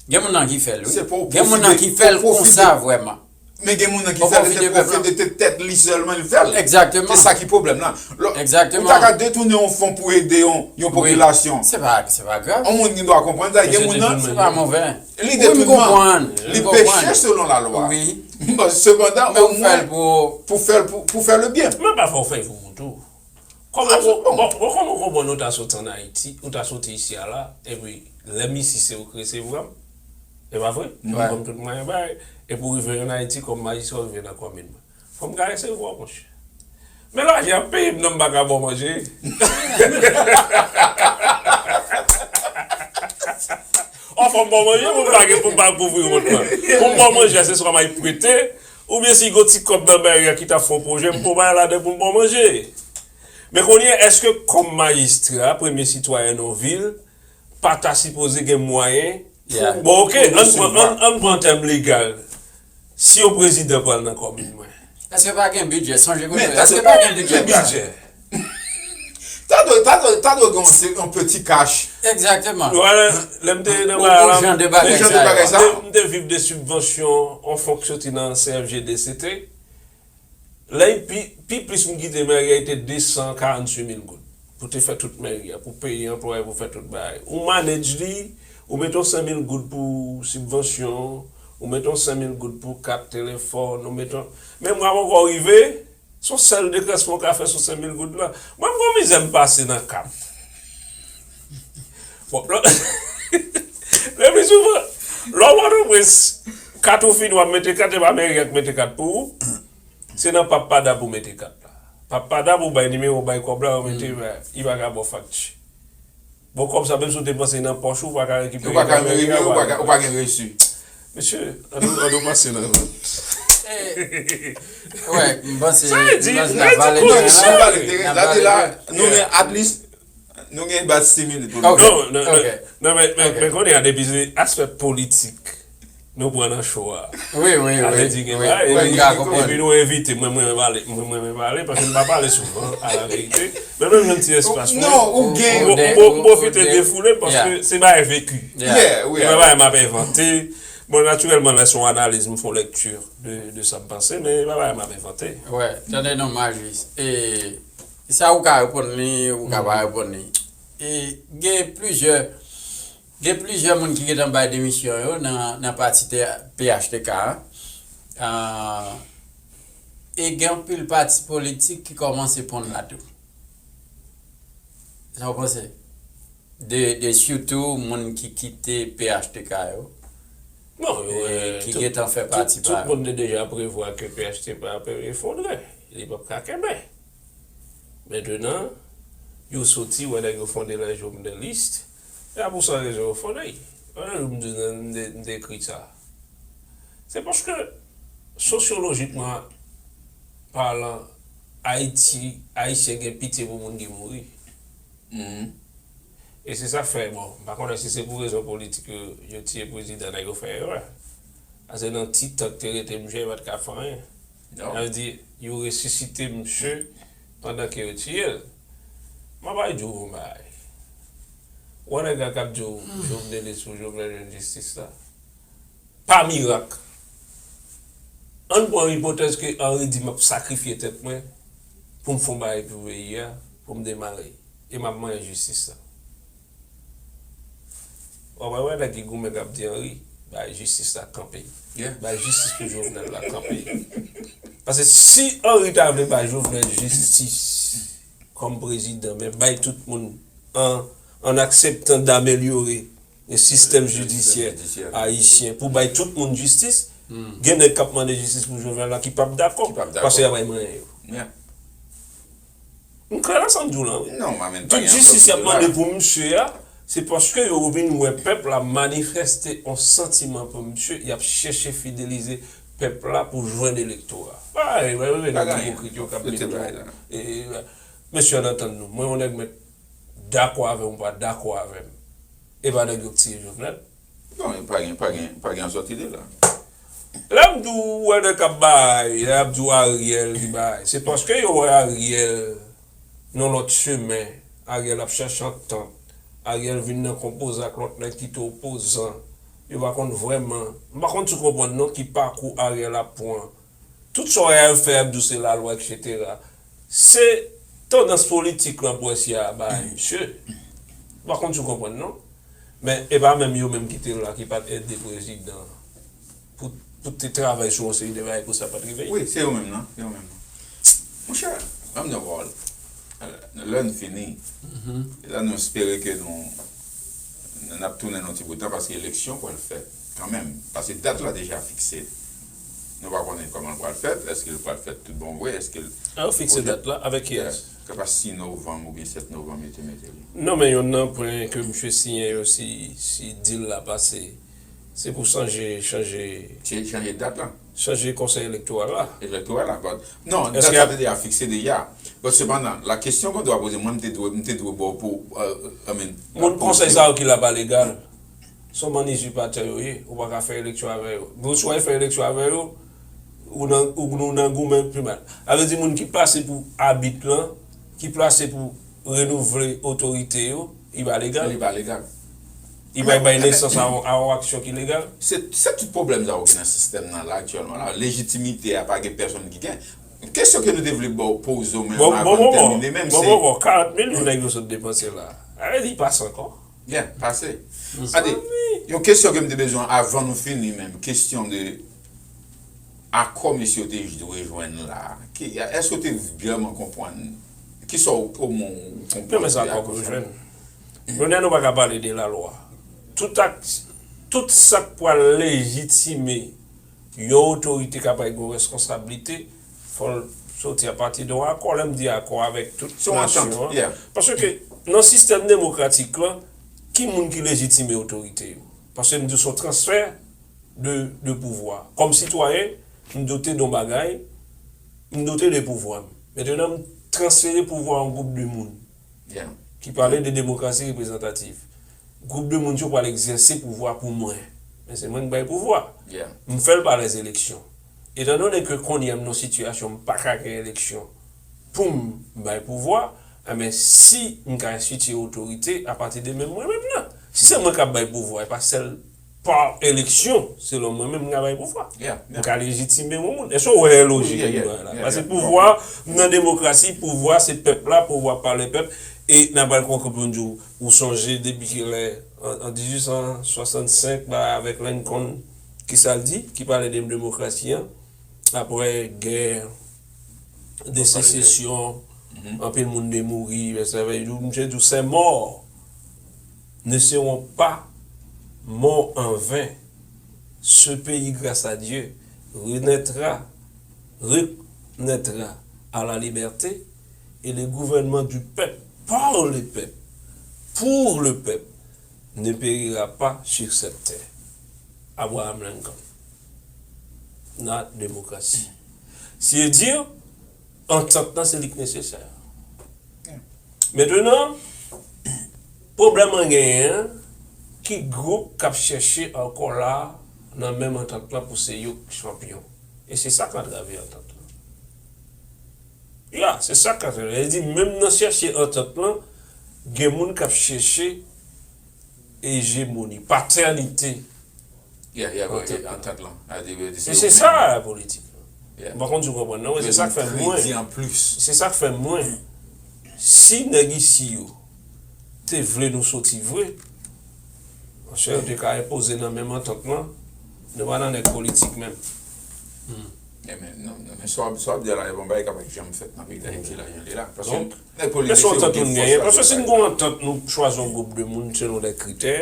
Gen moun nan ki fè l, wi. Gen moun nan ki fè l konsa vrèman. Men gen moun nan ki fè l, se te pwofite de tèt li sèlman li fè l. Egzakteman. Se sa ki pwoblèm lan. Egzakteman. Ou ta ka detounen yon fon pou ede yon, yon popilasyon. Se pa, se pa grav. Yon moun gen dwa konprann sa, gen moun nan. Se pa move. Li detounen. Mwen konprann. Li peche selon lalwa. Wi. Sepandan, omwen, pou fè l pou, pou fè le byen. Mwen pa fè w fè pou moun tou. Kòman, bon, bon, kòman w konprann ou ta soti ann Ayiti, ou ta soti isi a la, epi lè m isi se ou k resevwa m? E pa vre? Ou ban m tout mwayen bay, epi w rive ann Ayiti kòm majistra, w rive nan kòmin mwen. Fò m ka resevwa w, monchè. Men lajan ap peye m nan, m pa ka ba w manje. Ò, fò m ba w manje pou m pa gen, pou m pa kouvri wont mwen. Pou m ba w manje, se swa m al prete, oubyen si gon ti kòb nan mèri a ki t ap fè yon pwojè, m pran yon bagay ladan pou m ba w manje. Men kounye a, èske kòm majistra, premye sitwayen yon vil, pa ta sipoze gen mwayen? Bon, oke, ann pran, ann, ann pran tèm legal. Si yon prezidan pral nan kòmin mwen. Èske pa gen bidjè? Sonje kounye a, èske pa gen bidjè? Ta dwe, ta dwe, ta dwe gen yon ti kach. Egzakteman. Lè m te nan bagay la, jan de bagay sa yo. M te viv de sibvansyon, yon fon k soti nan C F G D C T. Lè pi, pi plis m kite mèri a, te de san karanntuit mil goud. Pou te fè tout mèri a, pou peye anplwaye, pou fè tout bagay. Ou manage li, ou mete yon senk mil goud pou sibvansyon, Ou mete yon senk mil goud pou kat telefòn, ou mete yon... Men mwa poko rive, se yon sèl dekrèsman ou ka fè sou senk mil goud lan. Mwen, m gon mizè m pase nan kat. Bon, lè, le pli souvan, lè w Pòtoprens, kat ou fini, w ap mete kat, e pa meri a k mete kat pou ou. Se nan Pap Pada pou mete kat la. Pap Pada pou bay nimewo, bay kòb la, ou mete, li pa ka ba w fakti. Bon, kòb sa, menm si w depanse nan pòch ou, ou pa ka rekipere. Ou pa ka meri, ou pa ka, ou pa gen resi. Mesye, ann nou, ann nou pase nan lòt. Wè, m panse, sa vle di, m panse n ap pale teren la. N ap pale teren la. Nou gen at least, nou gen baz sis minit pou nou. Non, non, non, men, men, men konnen a, depi se aspè politik nou pran nan cho a. Wi, wi, wi. Sa vle di gen bagay, epi nou envite, mwen, mwen renmen pale, mwen, mwen renmen pale, paske m pa pale souvan, a la verite. Men menm yon ti espas mwen, non, ou gen, m pwofite defoule, paske se bagay veki. E pa bagay m ap envante. Bon, natirèlman, lè se yon analiz, m fè yon lèkti de, de sa m panse, men e pa bagay m ap envante. Wè, tande non, Majis. E sa ou ka reponn li, ou ka pa reponn li. E gen plizyè, gen plizyè moun ki gentan bay demisyon yo nan, nan pati P H T K a. E gen anpil pati politik ki kòmanse ponn la tou. Sa w panse? De, de sitou moun ki kite P H T K yo. Bon, yo, ki gentan fè pati pa yo. Tout moun te deja prevwa ke P H T K ap efondre. Li p ap ka kenbe. Mentenan, yo soti, wè nèg yo fonde lè Jovenelis. E a pou sa rezon yo fonde. Wè lè m di, m te, m te ekri sa. Se paske, sosyolojikman palan, Ayiti, Ayisyen gen pitye pou moun ki mouri. E se sa k fè, bon, m pa konnen si se pou rezon politik yo, yo tiye prezidan, nèg yo fè erè. Paske nan ti tan k te rete misye pa t ka fè anyen. Sa vle di, yo resisite misye pandan ke yo tiye l. M ap bay di w yon bagay. Ou wè nèg la k ap di w Jovenelis pou Jovenel jwenn jistis la. Pa mirak. Ann pran ipotèz ke Henry di m ap sakrifye tèt mwen pou m fè yon bagay pou peyi a, pou m demare. E m ap manyen jistis la. W ap wè nèg ki goumen k ap di Henry, bay jistis la kanpe. Bay jistis pou Jovenel la kanpe. Paske si Henry ta vle bay Jovenel jistis kòm prezidan, men bay tout moun an, an akseptan damelyore sistèm jidisyè ayisyen pou bay tout moun jistis, gen nèg k ap mande jistis pou Jovenel la ki p ap dakò, paske y a bay manyen yo. M klè nan sa m di w la, wi. Tout jistis y ap mande pou misye a, se paske yo vin wè pèp la manifeste yon santiman pou misye, y ap chèche fidelize pèp la pou jwenn elektora. Pa, pa, pa, nèg ipokrit yo k ap vin di w, mesye, ann antann nou. Mwen, yon nèg mèt dakò avè w, m pa dakò avè m. E pa nèg yo k tiye Jovenel. Non, pa gen, pa gen, pa gen sòti de la. Lè m di w, wè nèg k ap bay, lè y ap di w Ariel ki bay, se paske yo wè Ariel nan lòt chemen. Ariel ap chèche antant. Ariel vin nan konpoze ak lòt nèg ki te opozan. Yo pa konn vrèman, m pa konn si w konprann non ki pakou Ariel ap pran. Tout sa w wè y ap fè, y ap di w se lalwa, etsetera. Se tandans politik lan pwès ya bay misye. M pa konn si w konprann non. Men e pa menm yo menm ki te la ki pa t ede prezidan pou, pou te travay sou yon seri de bagay pou sa pa t rive. Wi, se yo menm nan, se yo menm nan. Monchè, ban m di w yon pawòl. Lè n fini, e la nou espere ke nou, n ap tounen nan yon ti bout tan paske eleksyon pral fèt kanmenm. Paske dat la deja fikse. Nou pa konnen kòman l pral fèt, èske l pral fèt tout bon vre, èske l... A, yo fikse dat la, avèk kiyès? Se pa sis novanm oubyen sèt novanm yo te mete li. Non, men youn nan pwen ke misye siyen yo, si, si deal la pase, se pou chanje, chanje... Se chanje dat la? Chanje konsèy elektoral la. Elektoral la, but, non, dat sa te deja fikse deja. But sepandan, la question qu'on doit poser, mwen, m te dwe, m te dwe ba w pou, euh, I mean, moun konsèy sa yo ki la pa legal. Se yon bann izipatè yo ye, ou pa ka fè eleksyon avè yo. Bon, si w al fè eleksyon avè yo, ou nan, ou, ou nan goumen pi mal. Sa vle di moun ki plase pou abit lan, ki plase pou renouvle otorite yo, li pa legal. Li pa legal. Li pa bay nesans a yon, a yon aksyon ki legal. Se, se tout pwoblèm sa yo ki nan sistèm nan la aktyèlman la. Lejitimite a pa gen pèsonn ki gen. Kesyon ke nou te vle ba w poze w menm avan n tèmine menm se... Bon, bon, bon, karant milyon nèg yo sot depanse la. Sa vle di li pase ankò. Byen, pase. Ade, Yon kesyon ke m te bezwen avan nou fini menm, kesyon de akò mesye yo te dwe jwenn la. Ki, èske w te vrèman konprann? Kisa w, omwen, w konprann de akò sa? Jwenn. Kounye a nou pa ka pale de lalwa. Tout ak, tout sa k pral lejitime yon otorite k ap gen yon responsablite, fò l soti apati de yon akò. Lè m di akò avèk tout nasyon an. Paske nan sistèm demokratik lan, ki moun ki lejitime otorite yo? Paske m di w se yon transfè de, de pouvwa. Kòm sitwayen, m dote de yon bagay, m dote de pouvwa m. Mentnan, m transfere pouvwa a yon gwoup de moun ki pale de demokrasi reprezantativ. Gwoup de moun yo pral egzèse pouvwa pou mwen. Men se mwen ki bay pouvwa. M fè l pa lèzeleksyon. Etandone ke kounye a m nan sitiyasyon m pa ka gen eleksyon pou m bay pouvwa, enben, si m ka enstitiye otorite apati de men mwen menm nan. Si se mwen k ap bay pouvwa, e pa sèl pa eleksyon, selon mwen menm, m ka bay pouvwa. M ka lejitime yon moun. Èske w wè lojik m nan la? Paske pouvwa, m nan demokrasi, pouvwa se pèp la, pouvwa pa le pèp. E n ap al konklizyon, ou sonje depi kilè, an, an dizuit san swasannsenk, ba, avèk Lincoln, ki sa l di, ki pale de demokrasi an, apre gè de sesesyon, anpil moun te mouri, misye di w, ces morts ne seront pas morts en vain. Ce pays, grâce à Dieu, renaîtra, renaîtra à la liberté, et le gouvernement du peuple, par le peuple, pour le peuple, ne périra pas sur cette terre. Abraham Lincoln. La démocratie. C'est-à-dire, antant lan se li k nesesè. Mentnan, pwoblèm an genyen an, ki gwoup k ap chèche ankò la nan menm antant lan pou se yo k chanpyon? E se sa k antrave antant lan. Ya, se sa k antrave. Sa vle di, menm nan chèche antant lan, gen moun k ap chèche ejemoni, patènite. Yeah, yeah, antant lan. E se sa politik lan. M pa konn si w konprann non, men se sa k fè mwen. Se sa k fè mwen. Si nèg isi yo te vle nou soti vre, monchè, yo te ka enpoze nan menm antant lan, nou pa nan nèg politik menm. Men sa w ap di a la, e pa yon bagay k ap janm fèt nan peyi Dayiti la, jan l ye la. Paske Èske yon antant nou genyen? Paske si n gen yon antant, nou chwazi yon gwoup de moun selon de kritè,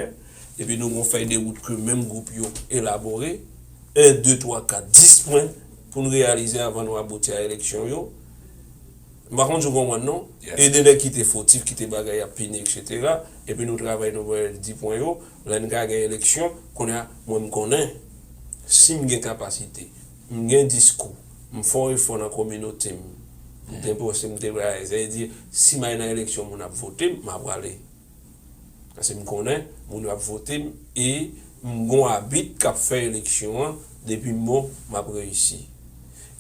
epi nou gen yon fèy de wout ke menm gwoup yo elabore, en, de, twa, kat, dis pwen pou n reyalize avan nou abouti a eleksyon yo. M pa konn si w konprann non. E de nèg ki te fotif, ki te bagay ap pini, etsetera. Epi nou travay, nou voye dis pwen yo. Lè n ka gen eleksyon, kounye a, mwen m konnen si m gen kapasite, m gen diskou, m fè yon efò nan kominote m, m te pwòche, m te bagay, sa vle di, si m al nan eleksyon, moun ap vote m, m ap prale. Paske m konnen moun yo ap vote m e m gen yon abit k ap fè eleksyon an depi m bon, m ap reyisi.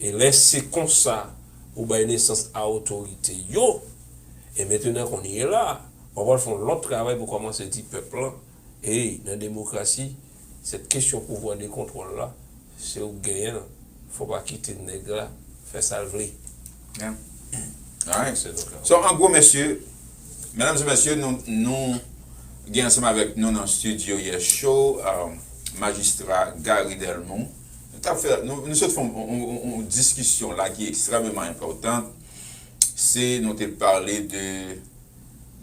E lè se konsa ou bay nesans a otorite yo, e mentnan kounye a la, w ap al fè yon lòt travay pou kòmanse di pèp lan, ey, nan demokrasi, sèt kesyon pouvwa de kontwòl la, se ou k genyen l, fò w pa kite nèg la fè sa l vle. So, an gwo, mesye, medam e mesye, nou, nou gen ansanm avèk nou nan studio Yes Show, Majistra Gary Delmont. Nou t ap fè, nou, nou sot fè yon diskisyon la ki ekstrèmeman enpòtan. Se, nou te pale de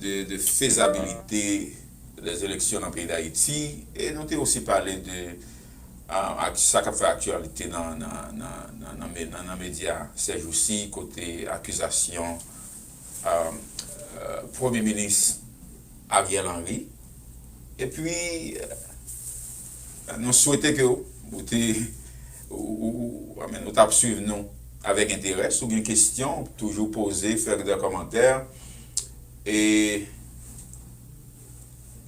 de, de fezabilite lèzeleksyon nan peyi Dayiti, e nou te osi pale de, a, ak sa k ap fè aktyalite nan, nan, nan, nan, nan, nan, nan medya sèjousi, kote akizasyon, a, a, Premye Minis Ariel Henry. Epi, a, nou swete ke ou te, ou, ou, ou, I mean, ou t ap swiv nou avèk enterè. Si w gen kesyon, toujou poze, fè de kòmantè. E,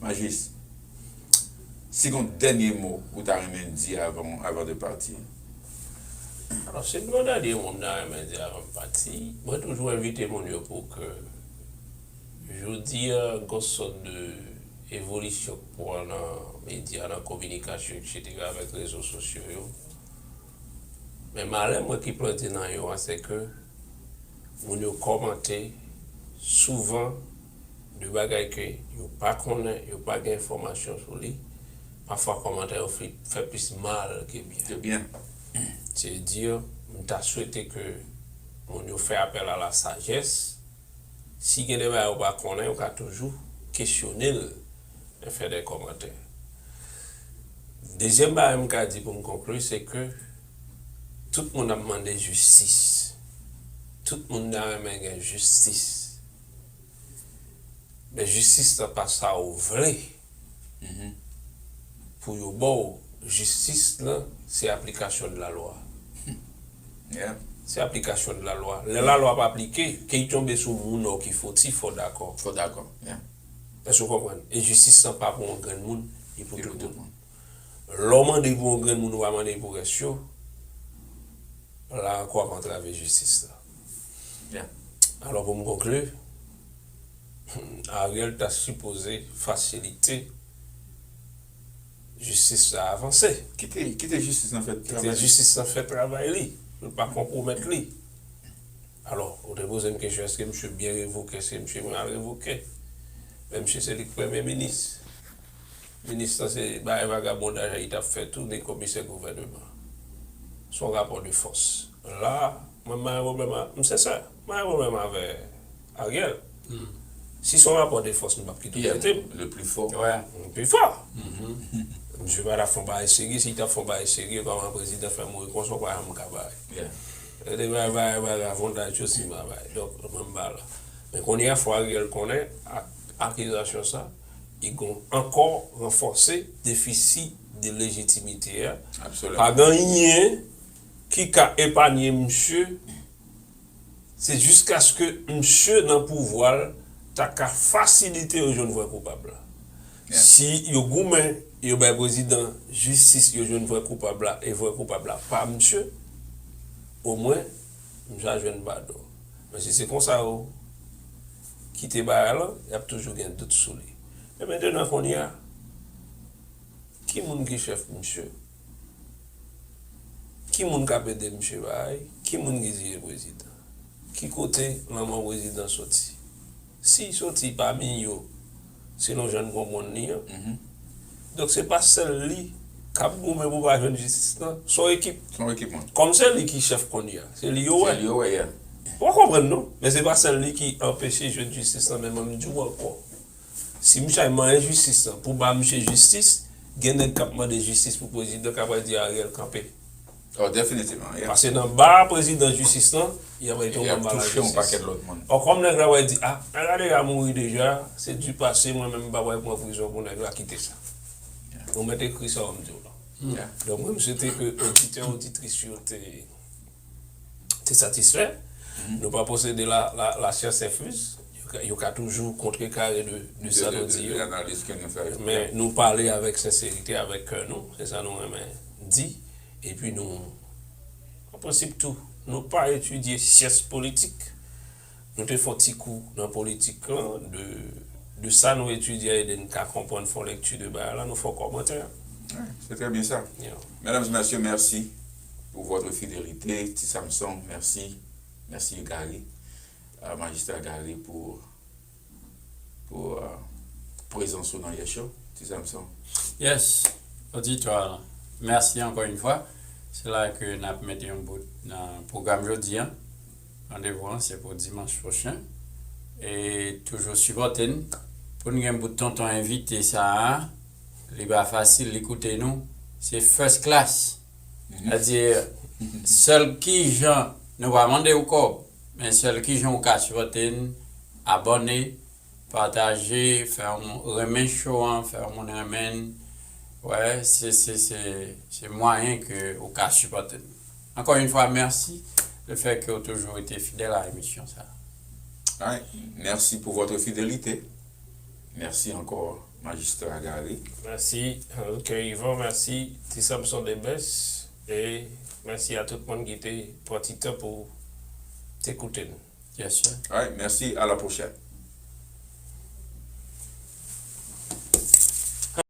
Majis, si gen yon dènye mo ou ta renmen di avan, avan de pati? Alò, si gen yon dènye mo m ta renmen di avan m pati, mwen toujou envite moun yo pou ke jodi a, gen yon sòt de evolisyon k pran nan medya, nan kominikasyon, etsetera, avèk rezo sosyo yo. Men malè mwen ki plante nan yo a, se ke moun yo kòmante souvan de bagay ke yo pa konnen, yo pa gen enfòmasyon sou li, Pafwa kòmantè yo fè, fè plis mal ke byen. Ke byen. Se di, m ta swete ke moun yo fè apèl a la sajès. Si gen de bagay ou pa konnen, ou ka toujou kesyone l e fè de kòmantè. Dezyèm bagay m ka di pou m konkli, se ke tout moun ap mande jistis. Tout moun ta renmen gen jistis. Men jistis lan pa sa ou vle. Pou yo ba w jistis lan, se aplikasyon de la lwa. Se aplikasyon de la lwa. Lè lalwa pa aplike, ke l tonbe sou moun ou ki foti, fò w dakò. Fò w dakò. Èske w konprann? E jistis lan pa pou yon grenn moun, li pou tout moun. Lè w mande pou yon grenn moun, ou pa mande pou rès yo, la ankò ap antrave jistis lan. Alò, pou m konkli, Ariel ta sipoze fasilite jistis la avanse. Kite, kite jistis lan fè travay li. Kite jistis lan fè travay li. Pou l pa konpwomèt li. Alò, ou te poze m kesyon, èske misye byen revoke, èske misye mal revoke? Men misye se li k premye minis. Minis lan se bagay vagabondaj li t ap fè tou, ni komisè gouvèneman. Se yon rapò de fòs. La, mwen, m pa gen pwoblèm a, m sensè, m pa gen pwoblèm avè Ariel. Si se yon rapò de fòs, m p ap kite w trete m. Le plus fort. M pi fò. Misye pa t ap fè yon bagay serye, si l t ap fè yon bagay serye, kòman prezidan fè mouri konsa, ou pa janm ka bay. E te bay, bay, bay, bay, vagabondaj yo si m pa bay. Donk, mwen, m pa la. Men kounye a, fò Ariel konnen ak akizasyon sa, li gon ankò ranfòse defisi de lejitimite a. Pa gen anyen ki ka epanye misye, se jiskaske misye nan pouvwa l ta ka fasilite yo jwenn vrè koupab la. Si yo goumen, yo bay prezidan jistis, yo jwenn vrè koupab la, e vrè koupab la pa misye, omwen, misye a jwenn padon. Men si se konsa yo kite bagay lan, y ap toujou gen dout sou li. Men mentnan kounye a, ki moun ki chèf misye? Ki moun k ap ede misye bay? Ki moun ki dirije prezidan? Ki kote lanmò prezidan soti? Si l soti pami yo, selon jan n konprann li an, donk se pa sèl li k ap goumen pou pa jwenn jistis lan, se yon ekip. Se yon ekip, wi. Kòm se li ki chèf kounye a, se li yo wè. Se li yo wè, yeah. Ou konprann, non? Men se pa sèl li ki anpeche jwenn jistis lan, men mwen m di w ankò. Si misye al manyen jistis lan, pou ba misye jistis, gen nèg k ap mande jistis pou prezidan k ap di Ariel kanpe. Oh, definitivman, yeah. Paske nan ba prezidan jistis lan, y ap rete yon pakèt lòt moun. Or, kòm nèg la pral di, ah, nèg la deja mouri deja, se du passé, mwen menm m pa pral pran prizon pou nèg la, kite sa. Nou mèt ekri sa w ap di w la. Donk, mwen, m swete ke oditè, oditris yo te te satisfè. Nou pa posede la, la, la science infuse. Yo ka, yo ka toujou kontrekare de, de sa nou di yo. Men nou pale avèk senserite, avèk kè nou. Se sa nou renmen di. Epi nou, an prensip tou, nou pa etidye syans politik. Nou te fè yon ti kou nan politik lan, de, de sa nou etidye a ede n ka konprann, fè yon lekti de bagay la, nou fè yon kòmantè. Wi, c'est très bien ça. Mesdames et messieurs, merci pour votre fidélité. Ti Samson, merci. Merci Gary. Euh, Magistrat Gary pour, pour euh, prezans ou nan Yè Show. Ti Samson. Yes, oditwa, mèsi ankò yon fwa. Se la ke n ap mete yon bout nan pwogram jodi a. Randevou an se pou dimanch pwochen. E toujou sipòte n. Pou n gen bout tonton envite sa a, li pa fasil, li koute nou. Se first class. Sètadi, sèl kijan, nou pa mande w kòb, men sèl kijan w ka sipòte n, abòne, pataje, fè yon renmen show an, fè yon moun renmen n. Wè, se, se, se, se mwayen ke ou ka sipòte n. Ankò yon fwa, mèsi le fè ke w toujou rete fidèl a emisyon sa a. Ay, merci pour votre fidélité. Merci encore, Magistrat Gary. Mèsi, Henrique Yvon, mèsi, Ti Samson Debès, e mèsi a tout moun ki te pran ti tan pou te koute n. Yes, sir. All right, merci, à la prochaine.